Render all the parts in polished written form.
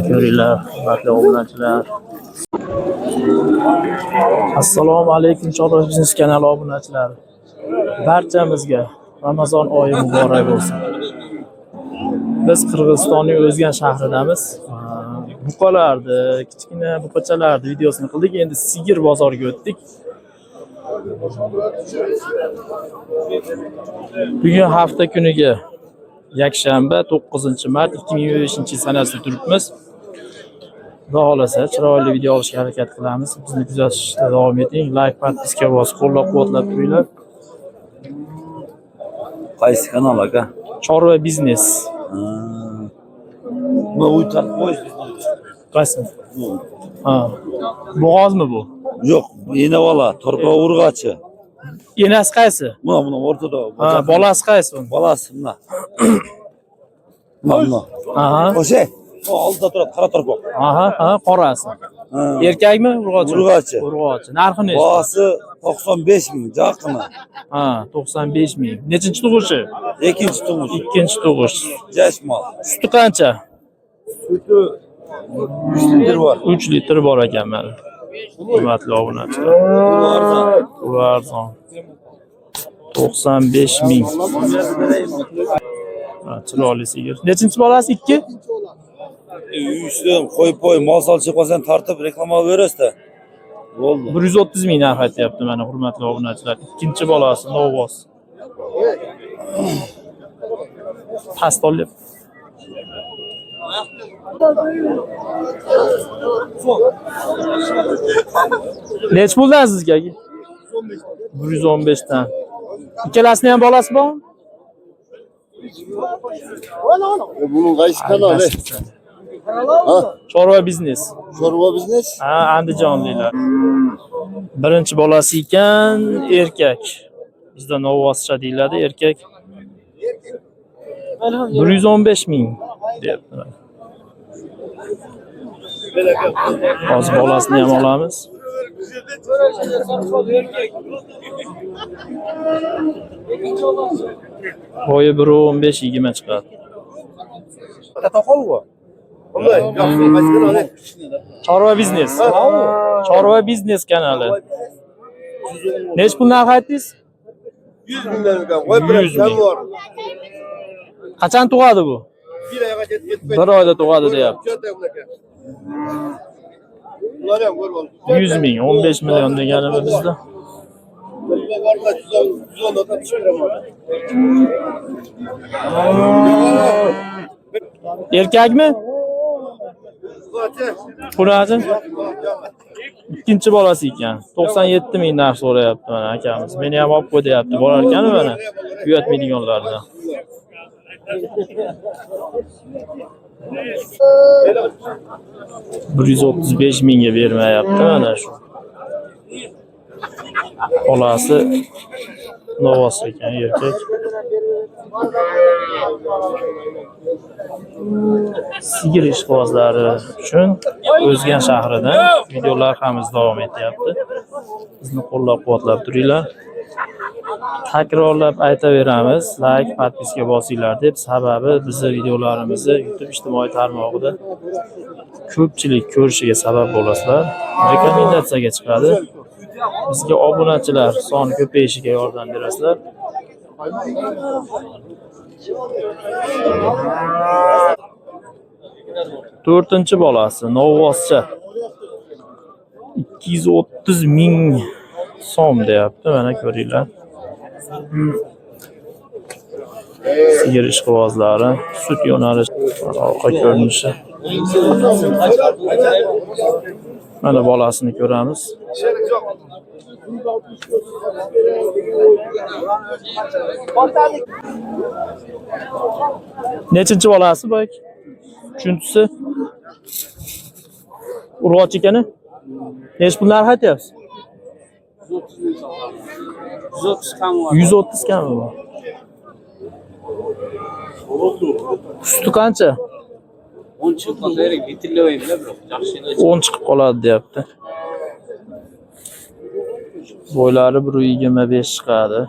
Ko'ringlar, hurmatli obunachilar. Assalomu alaykum Chorva biznes kanali obunachilari. Barchamizga Ramazon oyi muborak bo'lsin. Biz Qirg'izistonning O'zgan shahridamiz. Buqalarni, kichkina buqachalarni videosini qildik. Endi sigir bozoriga o'tdik. Bugun hafta kuniga yakshanba 9-mart 2025 sanasida turibmiz. Xudo xohlasa chiroyli video olishga harakat qilamiz. Bizni kuzatishda davom eting. Like, podpiska bosib, qo'llab-quvvatlab turinglar. Qaysi kanal aka? Chorva biznes. Buni uy tortib qo'yish. Qaysi? Ha. Bo'g'ozmi bu? Yo'q, ena bola, torpa urg'achi. Enasi qaysi? Buna o'rtada. Ha, bolasi qaysi uni? Bolasi buna. Buna. Aha. O'sha. O oldida turadi, qora torpoq. Aha, ha, qorasi. Ha. Erkakmi, urg'ochi? Urg'ochi. Urg'ochi. Narxi nechi? Bolasi 95 ming, jaqini. Ha, 95 ming. Nechinchi tug'ishi? Ikkinchi tug'ish. Ikkinchi tug'ish. Jash mol. Suti qancha? Suti 3 litr bor. 3 litr bor ekan mana. Hurmatli obunachilar. Bu arzon. Bu arzon. 95 ming. Ha, chiroyli sigir. Nechinchi bolasi? 2? Uchdan qo'yib qo'y, mol solchi qolsang tortib reklama berasiz-da. Bo'ldi. 130 ming narx aytyapti mana hurmatli obunachilar. Ikkinchi bolasi Novvoz. Past olyapti. Nechi puldan sizga? 115 dan. Ikkalasini ham bolasi bormi? Bunun qaysi kanali? Ha? Chorva biznes. Chorva biznes? Ha, Andijonliklar. Birinchi bolasi ekan, erkak. Bizda Novvozcha deyiladi, erkak. 115 ming deyapti. Hozir bolasini ham olamiz. Bo'yi 1.15-20 chiqadi. Chorva biznes. Chorva biznes kanali. Nechi pul narx aytdingiz? 100 mingdan ekan. Qo'yib 100 ming. Qachon tug'adi bu? Bir oyga yetib Bir oyda tug'adi deyapti. Ular ham ko'rib oldi. 100 ming, 15 million deganimi bizda? Erkakmi? Qur'achi? Ikkinchi bolasi ekan. 97 ming narx so'rayapti mana akamiz. Meni ham olib qo'y deyapti. Borar ekan mana. Uyatmaydiganlardan. 135 mingga bermayapti mana shu. Bolasi Novvoz ekan, erkak. Sigir ishqibozlari uchun O'zgan shahridan video loyihamiz davom etyapti. Bizni qo'llab-quvvatlab turinglar. Takrorlab aytaveramiz, like, podpiska bosinglar deb, sababi bizni videolarimizni YouTube ijtimoiy tarmog'ida ko'pchilik ko'rishiga sabab bo'lasizlar. Rekomendatsiyaga chiqadi. Bizga obunachilar soni ko'payishiga yordam berasizlar. To'rtinchi bolasi Novvozcha 230 ming so'm deyapti. Mana ko'ringlar. Sigir ishqibozlari, sut yo'nalishi, orqa ko'rinishi. Mana bolasini ko'ramiz. Nechinchi bolasi bu aka? Uchinchisi. Urg'ochi ekani? Nechi pul narx aytyapsiz? 130 kam var. 130 kami bu? Suti qancha? 10 chiqib qolsa kerak, bitirlayman biroq. Yaxshi 10 chiqib qoladi deyapti. Bo'ylari 1.25 chiqadi.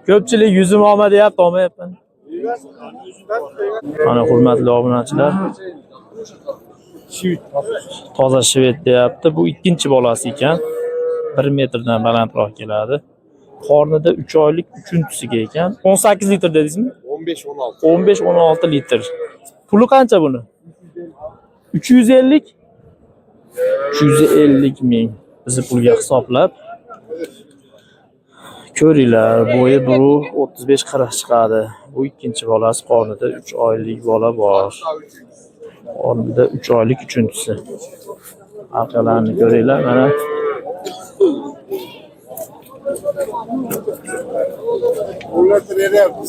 Ko'pchilik yuzim olma deyapti, olmayapman. Mana hurmatli obunachilar. Toza shved deyapti. Bu ikkinchi bolasi ekan. 1 metrdan balandroq keladi. Qornida 3 oylik 3-chisiga ekan. 18 litr dedingizmi? 15-16. 15-16 litr. Puli qancha buni? 350. 350 ming. Bizni pulga hisoblab ko'ringlar, bo'yi 1.35-40 chiqadi. Bu ikkinchi bolasi, qornida 3 oylik bola bor. Qornida 3 oylik uchinchisi. Orqalarini ko'ringlar, mana. Ular beryapti,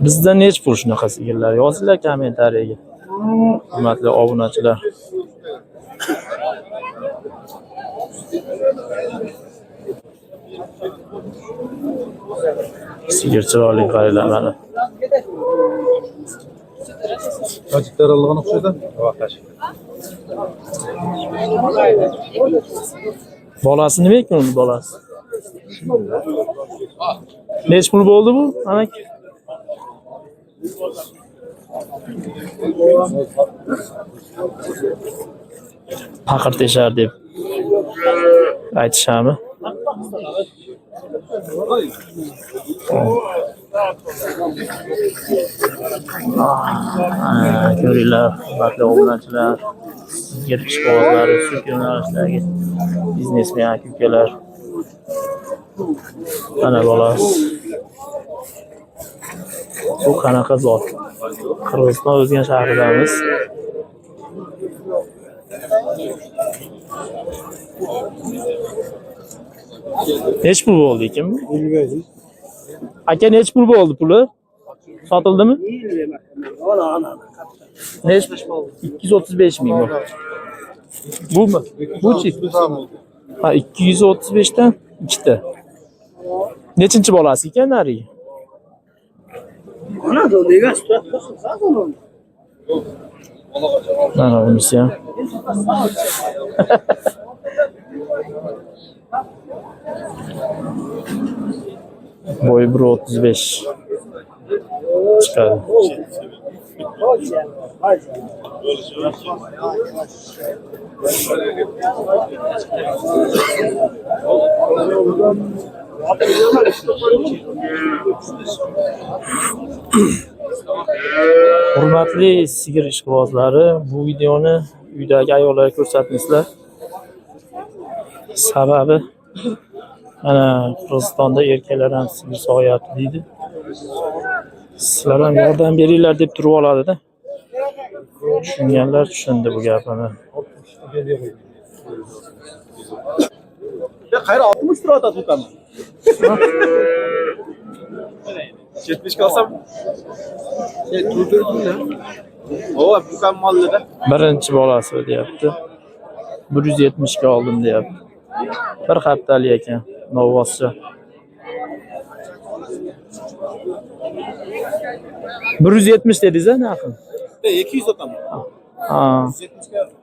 Bizda nech pul shunaqa sigirlar? Yozinglar kommentariyaga. Hurmatli obunachilar. Sigir chiroyli, qaranglar mana. Tojiklar olgan o'xshaydi. Bolasi nima ekan uni bolasi? Nech pul bo'ldi bu? Amak? Paqir teshar deb aytishami? Ko'ringlar, hurmatli obunachilar, sigir ishqibozlari, sut yo'nalishidagi biznesmen aka ukalar. Mana bolasi. Bu qanaqa zot? Qirg'iziston O'zgan shahridamiz. Nech pul bo'ldi ekan bu? Bilmaydim. Aka, nech pul bo'ldi puli? Sotildimi? Nech? 235 ming bu. Bumi? Buchi? Ha, 235 dan ikkita. Nechinchi bolasi ekan narigi? Mana bunisi ham. Bo'yi 1.35 chiqadi. Hurmatli sigir ishqibozlari, bu videoni uydagi ayollarga ko'rsatmaysizlar. Sababi mana Qirg'izistonda erkaklar ham sigir sog'yapti deydi. Sizlar ham yordam beringlar deb turib oladi-da. Tushunganlar tushundi bu gapini. Qayra 60 lira atadi ukam. 70 olsam şey durdurdum ya. O ukam mahallede. Birinchi bolasi deyapti. 170 ga oldim deyapti. Bir haftalik ekan, novvoscha. 170 dedingiz-a narxini? 200 otaman. Ha. 170 ga oldim.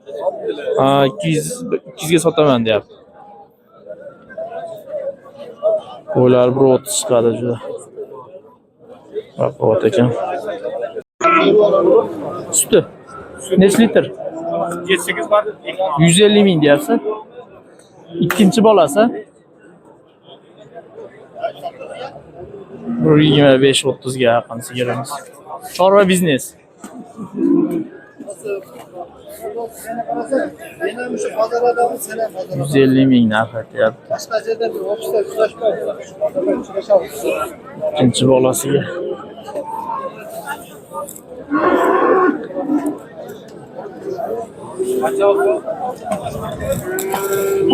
Ha, 200 ga sotaman deyapti. Bo'ylari 1.30 chiqadi juda. Baquvvat ekan. Suti necha litr? 8 var. 150 ming deyapsiz. Ikkinchi bolasi 1.25-30 ga yaqin sigirimiz. Chorva biznes. 150 ming narx aytyapti. Ikkinchi bolasiga.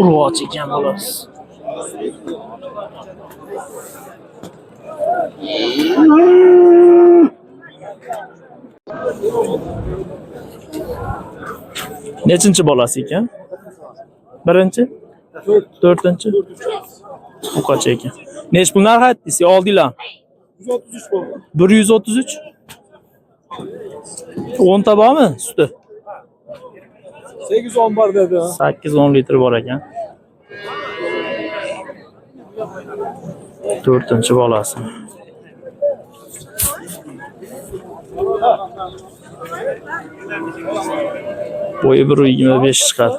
Urg'och ekan bolasi. Nechinchi bolasi ekan? Birinchi? To'rtinchi? Buqacha ekan. Nechi pul narx aytdingiz? Yo, oldinglar. 133 bo'ldi. 133. 10 ta bormi suti? 810 bor dedi. 8-10 litr bor ekan. To'rtinchi bolasi. Bo'yi 1.25 chiqadi.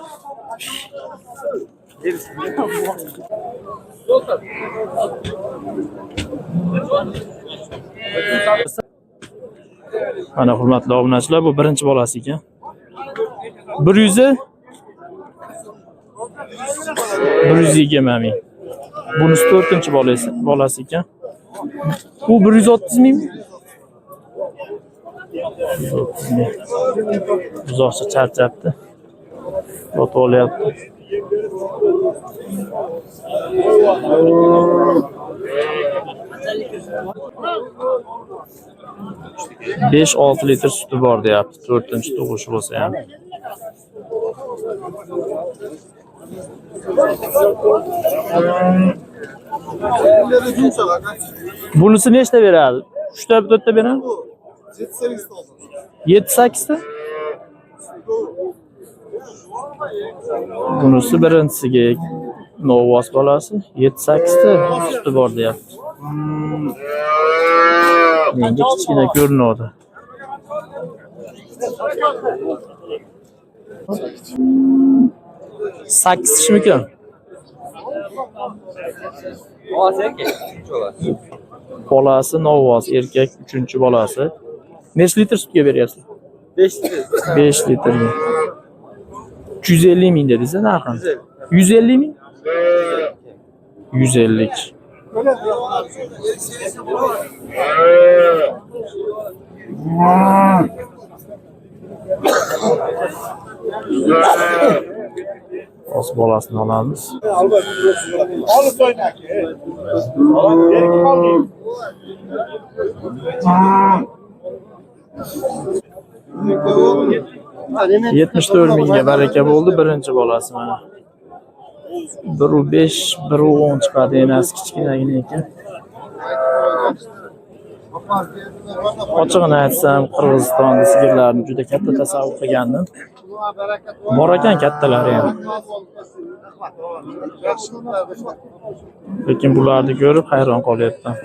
Mana hurmatli obunachilar, bu birinchi bolasi ekan. 100 120 ming. Bunisi to'rtinchi bolasi ekan. Bu 130 ming. 130 ming. Uzoqcha charchabdi. Yotib olyapti. Besh olti litr suti bor deyapti. To'rtinchi tug'ishi bo'lsa ham. Bunisi nechta beradi? 3 ta, 4 ta beradi? 7-8 oldu. 7-8 ta? Bunisi birinchisiga novvos bolasi 7-8 ta suti bor deyapti. Menga kichkina ko'rinadi. Sakkiz tishmikan? Bolasi novvos, erkak 3-bolasi. Necha litr sutga beryapsiz? 5 litr. 5 litrga. 350 ming dedingiz narxini? 150 ming? 150. Hozir bolasini olamiz. Alıp oynaki. Al. 74 mingga baraka bo'ldi birinchi bolasi mana. 1.5, 1.10 chiqadi, enasi kichkinagina ekan. Ochig'ini aytsam, Qirg'izistonda sigirlarni juda katta tasavvur qilgandim. Bor ekan kattalari ham. Lekin bularni ko'rib hayron qolyapman.